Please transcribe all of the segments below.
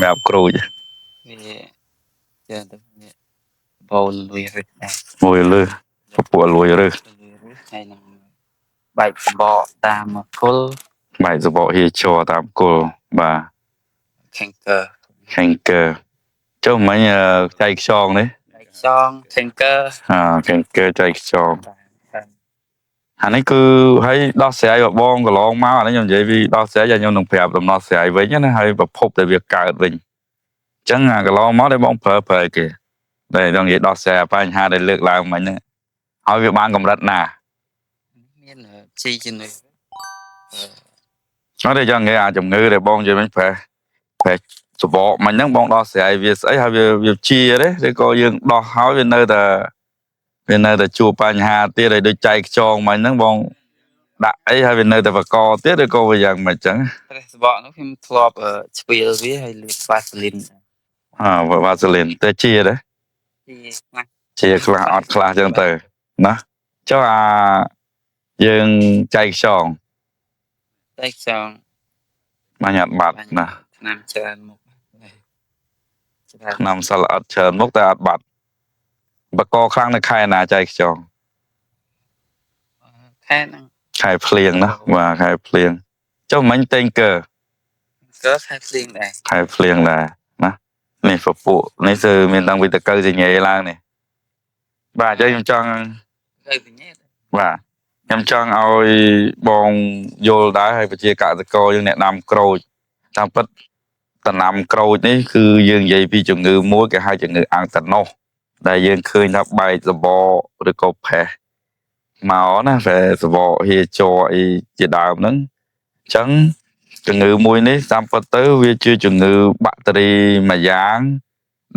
សម្រាប់ក្រូច វាច្រើនទៅវាបូលលួយរឹសដែរ មួយលើពពួកលួយរើស លួយរឹសហើយនឹងបែកសបកតាមគល់ បែកសបកហៀជ័រតាមគល់បាទ canker canker ចុះមិញចៃខ្យងនេះ បែកខ្យង canker អា canker ចៃខ្យង បាទ អានេះគឺឲ្យដោះស្រាយបបងកន្លងមកអានេះខ្ញុំនិយាយពីដោះស្រាយខ្ញុំនឹងប្រាប់ដំណោះស្រាយវិញណាហើយប្រភពដែលវាកើតវិញអញ្ចឹងអាកន្លងមកដែលបងប្រើប្រើអីគេដែលចង់និយាយដោះស្រាយបញ្ហាដែលលើកឡើងមិញហ្នឹងហើយវាបានកម្រិតណា មានជីជំនឿ អត់ទេចង់និយាយអាជំងឺដែលបងនិយាយមិញប្រេះប្រេះសបកមិញហ្នឹងបងដោះស្រាយវាស្អីហើយវាវាជាទេឬក៏យើងដោះហើយវានៅតែវានៅតែជួបបញ្ហាទៀតហើយដូចចែកខ្ចងមិញហ្នឹងបងដាក់អីហើយវានៅតែបកទៀតឬក៏វាយ៉ាងម៉េចចឹង ប្រេះសបកនោះខ្ញុំធ្លាប់ឆ្វៀលវាហើយលាបវ៉ាសេលីន អើវ៉ាសេលីនតែជាទេ ជាខ្លះ ជាខ្លះអត់ខ្លះចឹងទៅណាចុះអាយើងចែកខ្យង ចែកខ្យង បាញ់អត់បាត់ណា ឆ្នាំច្រើនមុខច្រើន ឆ្នាំសិលអត់ច្រើនមុខតែអត់បាត់បកខ្លាំងនៅខែណាចែកខ្យង ខែហ្នឹង ខែភ្លៀងណាបាទខែភ្លៀងចុះមិញតេងកើ ក៏ខែភ្លៀងដែរ ខែភ្លៀងដែរណានេះពពួកនេះគឺមានតាំងពីតកៅសញ្ញេឡើងនេះបាទអញ្ចឹងខ្ញុំចង់ ទៅវិញទេ បាទខ្ញុំចង់ឲ្យបងយល់ដែរហើយប្រជាកសិករយើងអ្នកដាំក្រូចតាមពិតដំណាំក្រូចនេះគឺយើងនិយាយពីជំងឺមួយគេហៅជំងឺអាំងតាណូសដែលយើងឃើញថាបែកសបកឬក៏ផេះមកណាផេះសបកហៀជ័រអីជាដើមហ្នឹងអញ្ចឹងជំងឺមួយនេះតាមពិតទៅវាជាជំងឺបាក់តេរីមួយយ៉ាង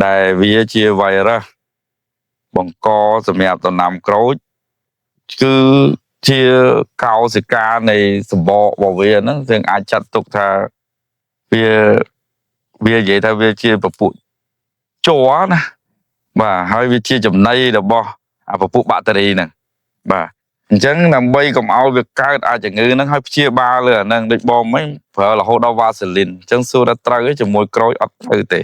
ដែលវាជាវីរុសបង្កសម្រាប់ដំណាំក្រូច គឺជាកោសិកានៃសម្បករបស់វាហ្នឹងយើងអាចចាត់ទុកថាវាវានិយាយថាវាជាពពួកជ័រណាបាទហើយវាជាចំណីរបស់អាពពួកបាក់តេរីហ្នឹងបាទអញ្ចឹងដើម្បីកុំឲ្យវាកើតអាចជំងឺហ្នឹងហើយព្យាបាលលើអាហ្នឹងដូចបងមិញប្រើរហូតដល់វ៉ាសេលីនអញ្ចឹងសួរថាត្រូវទេជាមួយក្រូចអត់ត្រូវទេ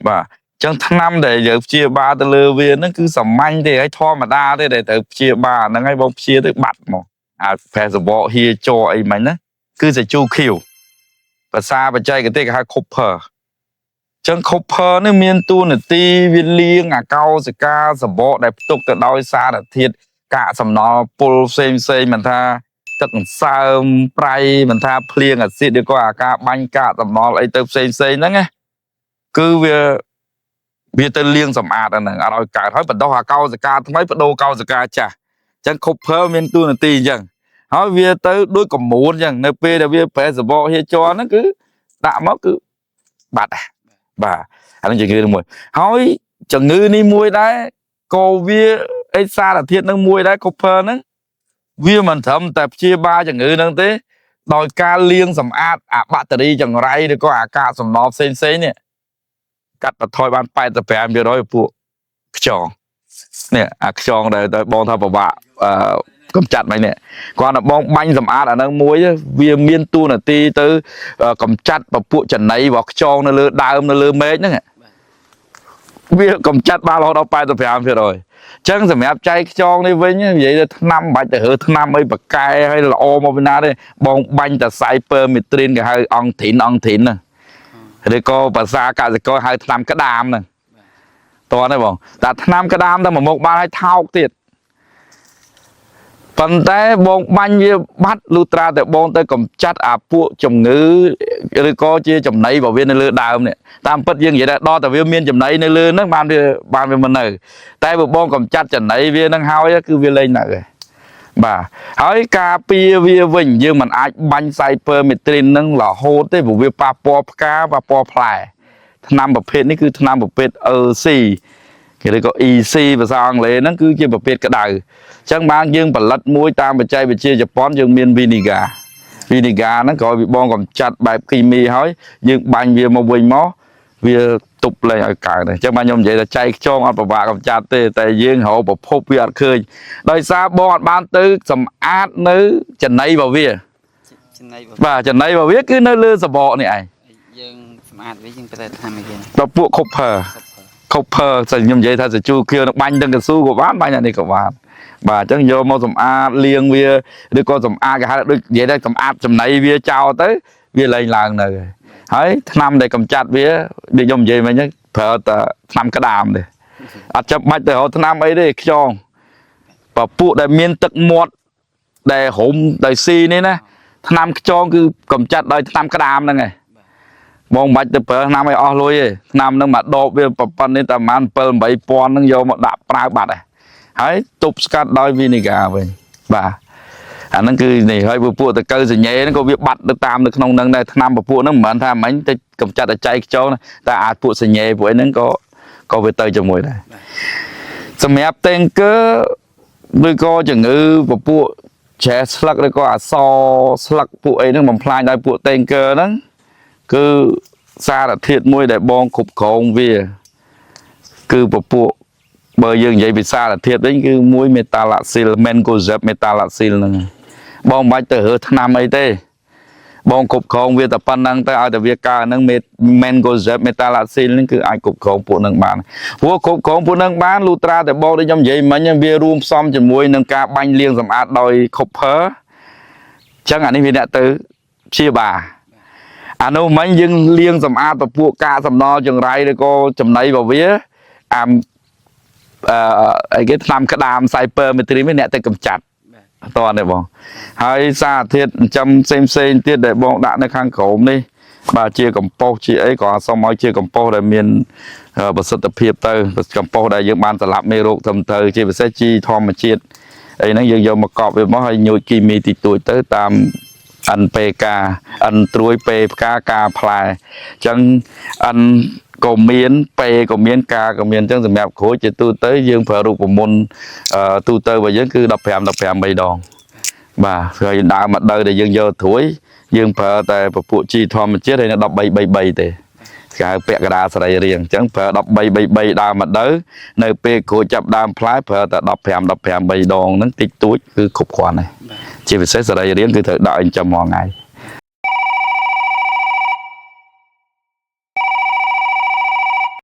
បាទអញ្ចឹងថ្នាំដែលយើងព្យាបាលទៅលើវាហ្នឹងគឺសាមញ្ញទេហើយធម្មតាទេដែលត្រូវព្យាបាលហ្នឹងហើយបងព្យាទៅបាត់មកអាប្រេះសបកហៀជ័រអីមិញណាគឺសាជូខៀវភាសាបច្ចេកទេសគេហៅ copper អញ្ចឹង copper នេះមានតួនាទីវាលាងអាកោសិកាសបកដែលផ្ទុកទៅដោយសារធាតុកាកសំណល់ពុលផ្សេងផ្សេងមិនថាទឹកអន្សើមប្រៃមិនថាភ្លៀងអាស៊ីតឬក៏អាការបាញ់កាកសំណល់អីទៅផ្សេងផ្សេងហ្នឹងណាគឺវា វាទៅលាងសម្អាតអាហ្នឹងអត់ឲ្យកើតហើយបណ្ដោះអាកោសិកាថ្មីបដូរកោសិកាចាស់អញ្ចឹង copper មានតួនាទីអញ្ចឹងហើយវាទៅដូចកមួនអញ្ចឹងនៅពេលដែលវាប្រែសបកហៀជ័រហ្នឹងគឺដាក់មកគឺបាត់ដែរបាទអាហ្នឹងជំងឺមួយហើយជំងឺនេះមួយដែរក៏វាអីសារធាតុហ្នឹងមួយដែរ copper ហ្នឹងវាមិនត្រឹមតែព្យាបាលជំងឺហ្នឹងទេដោយការលាងសម្អាតអាបាក់តេរីចង្រៃឬក៏អាកាកសំណល់ផ្សេងៗនេះ កាត់បន្ថយបាន85%ពួកខ្យងនេះអាខ្យងដែលដែលបងថាពិបាកអឺកំចាត់មិននេះគ្រាន់តែបងបាញ់សម្អាតអាហ្នឹងមួយទៅវាមានតួនាទីទៅកំចាត់ពពួកចំណីរបស់ខ្យងនៅលើដើមនៅលើមែកហ្នឹងវាកំចាត់បានរហូតដល់85%អញ្ចឹងសម្រាប់ចែកខ្យងនេះវិញនិយាយទៅថ្នាំមិនបាច់ទៅរើថ្នាំអីបកកែឲ្យល្អមកពីណាទេបងបាញ់តែសៃពើមីទ្រីនគេហៅអង្ធីនអង្ធីនហ្នឹង ឬក៏ភាសាកសិករហៅថ្នាំក្តាមហ្នឹងតោះទេបងតែថ្នាំក្តាមតែមួយមុខបានឲ្យថោកទៀតប៉ុន្តែបងបាញ់វាបាត់លុះត្រាតែបងទៅកំចាត់អាពួកជំងឺឬក៏ជាចំណីរបស់វានៅលើដើមនេះតាមពិតយើងនិយាយថាដល់តែវាមានចំណីនៅលើហ្នឹងបានវាបានវាមិននៅតែបើបងកំចាត់ចំណីវាហ្នឹងហើយគឺវាលែងនៅហើយបាទហើយការពារវាវិញយើងមិនអាចបាញ់សៃពើមេទ្រីនហ្នឹងរហូតទេព្រោះវាប៉ះពាល់ផ្កាប៉ះពាល់ផ្លែថ្នាំប្រភេទនេះគឺថ្នាំប្រភេទ EC គេឬក៏ EC ភាសាអង់គ្លេសហ្នឹងគឺជាប្រភេទក្តៅអញ្ចឹងបានយើងផលិតមួយតាមបច្ចេកវិទ្យាជប៉ុនយើងមាន vinegar vinegar ហ្នឹងក្រោយពីបងកំចាត់បែបគីមីហើយយើងបាញ់វាមកវិញមកវាទប់លែងឲ្យកើតអញ្ចឹងបានខ្ញុំនិយាយថាចែកខ្ចងអត់ពិបាកកំចាត់ទេតែយើងរកប្រភពវាអត់ឃើញដោយសារបងអត់បានទៅសម្អាតនៅចំណីរបស់វា ចំណី បាទចំណីរបស់វាគឺនៅលើសបកនេះឯង យើង សម្អាតវាយើងប្រើថ្នាំអីគេ ដល់ពួក copper copper copper តែខ្ញុំនិយាយថាសាជូខៀវនឹងបាញ់ទាំងកស៊ូក៏បានបាញ់អានេះក៏បានបាទអញ្ចឹងយកមកសម្អាតលាងវាឬក៏សម្អាតគេហៅថាដូចនិយាយថាសម្អាតចំណីវាចោលទៅវាលែងឡើងនៅហើយហើយថ្នាំដែលកម្ចាត់វាដូចខ្ញុំនិយាយមិញហ្នឹងប្រើតែថ្នាំក្តាមទេអត់ចាំបាច់ទៅរកថ្នាំអីទេខ្យងបើពួកដែលមានទឹកមាត់ដែលរុំដោយស៊ីនេះណាថ្នាំខ្យងគឺកម្ចាត់ដោយថ្នាំក្តាមហ្នឹងឯង បងមិនបាច់ទៅប្រើថ្នាំឲ្យអស់លុយទេថ្នាំហ្នឹងមកដបវាប៉ុណ្ណេះតែប្រហែល7 8000ហ្នឹងយកមកដាក់ប្រើបាត់ហើយហើយទប់ស្កាត់ដោយវីនីហ្គាវិញបាទអាហ្នឹងគឺនេះហើយពពួកតកៅសញ្ញេហ្នឹងក៏វាបាត់ទៅតាមនៅក្នុងហ្នឹងដែរថ្នាំពពួកហ្នឹងមិនមែនថាមិញទៅកម្ចាត់តែចៃខ្យងណាតែអាចពួកសញ្ញេពួកអីហ្នឹងក៏ក៏វាទៅជាមួយដែរសម្រាប់តេងកើឬក៏ជំងឺពពួកច្រែះស្លឹកឬក៏អសស្លឹកពួកអីហ្នឹងបំផ្លាញដោយពួកតេងកើហ្នឹង គឺសារធាតុមួយដែលបងគ្រប់គ្រងវា គឺពពួកបើយើងនិយាយពីសារធាតុវិញគឺមួយមេតាឡាស៊ីលមេនកូហ្សេបមេតាឡាស៊ីលហ្នឹងឯងបងមិនបាច់ទៅរើសថ្នាំអីទេ បងគ្រប់គ្រងវាតែប៉ុណ្្នឹងទៅឲ្យតែវាកើហ្នឹងមេនកូហ្សេបមេតាឡាស៊ីលហ្នឹងគឺអាចគ្រប់គ្រងពួកហ្នឹងបានព្រោះគ្រប់គ្រងពួកហ្នឹងបានលុះត្រាតែបងដូចខ្ញុំនិយាយមិញហ្នឹងវារួមផ្សំជាមួយនឹងការបាញ់លាងសម្អាតដោយ copper អញ្ចឹងអានេះវាអ្នកទៅព្យាបាល អានោះមិញយើងលាងសម្អាតពពួកកាកសំណល់ចង្រៃឬក៏ចំណីរបស់វាអាមអឺអីគេថ្នាំក្តាមសៃពើមេត្រីនេះអ្នកទៅកម្ចាត់ បាទ តើនេះបងហើយសារធាតុចិញ្ចឹមផ្សេងផ្សេងទៀតដែលបងដាក់នៅខាងក្រោមនេះបាទជាកំប៉ុស្តជាអីក៏សុំឲ្យជាកំប៉ុស្តដែលមានប្រសិទ្ធភាពទៅកំប៉ុស្តដែលយើងបានស្លាប់មេរោគត្រឹមត្រូវជាពិសេសជីធម្មជាតិអីហ្នឹងយើងយកមកកប់វាមកហើយញូចគីមីតិចតួចទៅតាម NPK N ត្រួយ P ផ្កាកាផ្លែអញ្ចឹង N ក៏មាន P ក៏មាន K ក៏មានអញ្ចឹងសម្រាប់ក្រូចជាទូទៅយើងប្រើរូបមន្តទូទៅរបស់យើងគឺ15 15 3ដងបាទហើយដើមមកដៅដែលយើងយកត្រួយយើងប្រើតែពពួកជីធម្មជាតិហើយនៅ13 33ទេគេហៅពាក់កណ្ដាលសរីរាង្គអញ្ចឹងប្រើ13 33ដើមមកដៅនៅពេលក្រូចចាប់ដើមផ្លែប្រើតែ15 15 3ដងហ្នឹងតិចតួចគឺគ្រប់គ្រាន់ហើយ បាទ ជាពិសេសសរីរាង្គគឺត្រូវដាក់ឲ្យចិញ្ចឹមរាល់ថ្ងៃ ប